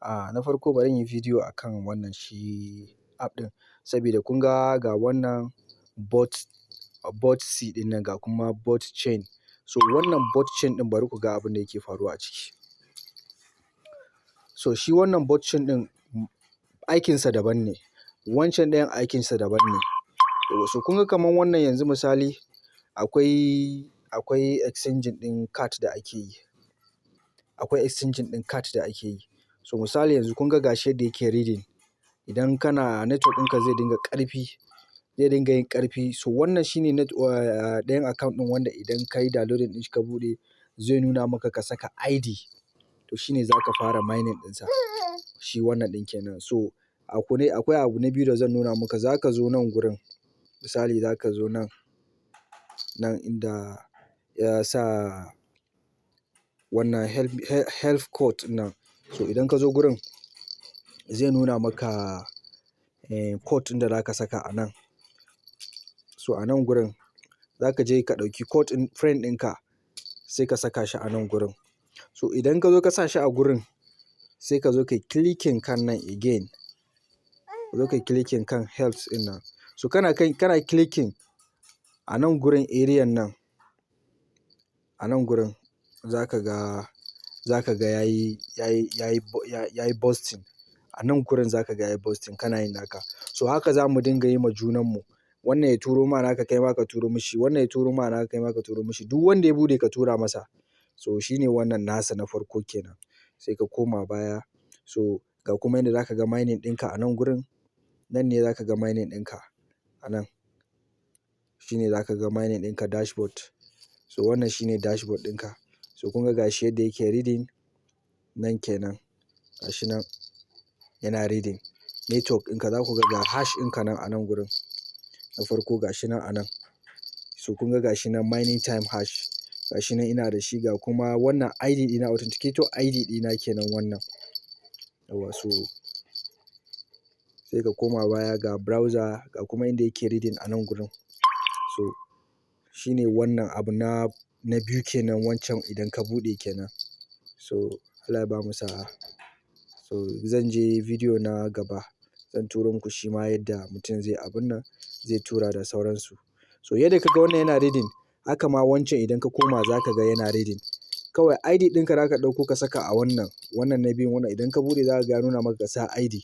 Na farko bari in yi bidiyo akan wannan shi app ɗin, saboda kun ga, ga wannan bot C ɗin nan, ga kuma bot chain. So wannan bot chain ɗin, bari ku ga abin da yake faruwa a ciki. So shi wannan bot chain ɗin aikinsa daban ne, wancan ɗayan aikinsa daban ne. So kun ga kamar wannan yanzu misali, akwai exchanging ɗin card da ake yi. Akwai exchanging ɗin card da ake yi. So misali yanzu kun ga gashi yadda yake reading. Idan kana network ɗinka zai dinga ƙarfi, zai dinga yin ƙarfi. So wannan shine net ɗayan account ɗin wanda idan ka yi downloading ɗin shi ka buɗe, zai nuna maka ka saka ID. To shine za ka fara mining ɗinsa. Shi wannan ɗin kenan. So akwai abu na biyu da zan nuna maka. Za ka zo nan gurin. Misali za ka zo nan, nan inda ya sa wannan help code nan. So idan ka zo gurin, zai nuna maka code ɗin da za ka saka a nan. So a nan gurin za ka je ka ɗauki code ɗin friend ɗinka, sai ka saka shi a nan gurin. So idan ka zo ka sa shi a gurin, sai ka zo ka yi clicking kan nan again. Ka zo ka yi clicking kan help ɗin nan. So kana clicking a nan gurin, area nan, a nan gurin za ka ga yayi boosting. A nan gurin za ka ga yayi boosting kana yin naka. So haka za mu dinga yi ma junanmu. Wannan ya turo ma naka, kai ma ka turo mishi. Wannan ya turo ma naka, kai ma ka turo mishi. Duk wanda ya buɗe, ka tura masa. So shine wannan nasa na farko kenan. Sai ka koma baya. So ga kuma yanda za ka ga mining ɗinka a nan gurin. Nan ne za ka ga mining ɗinka a nan. Shine za ka ga mining ɗinka, dashboard. So wannan shine dashboard ɗinka. So kun ga gashi yadda yake reading nan kenan. Gashi nan yana reading. Network ɗinka za ku ga, ga hash ɗinka nan a nan gurin. Na farko gashi nan a nan. So kun ga gashi nan mining time hash. Gashi nan ina da shi, ga kuma wannan ID ɗina, authenticator ID ɗina kenan wannan. Yauwa, so sai ka koma baya, ga browser, ga kuma inda yake reading a nan gurin. So shine wannan abu na biyu kenan, wancan idan ka buɗe kenan. So Allah ya bamu sa'a. So zan je bidiyo na gaba, zan turo muku shi ma yadda mutum zai abun nan, zai tura da sauransu. So yadda ka ga wannan yana reading, haka ma wancan idan ka koma za ka ga yana reading. Kawai ID ɗinka za ka ɗauko ka saka a wannan, wannan na biyun. Wannan idan ka buɗe za ka ga ya nuna maka ka sa ID.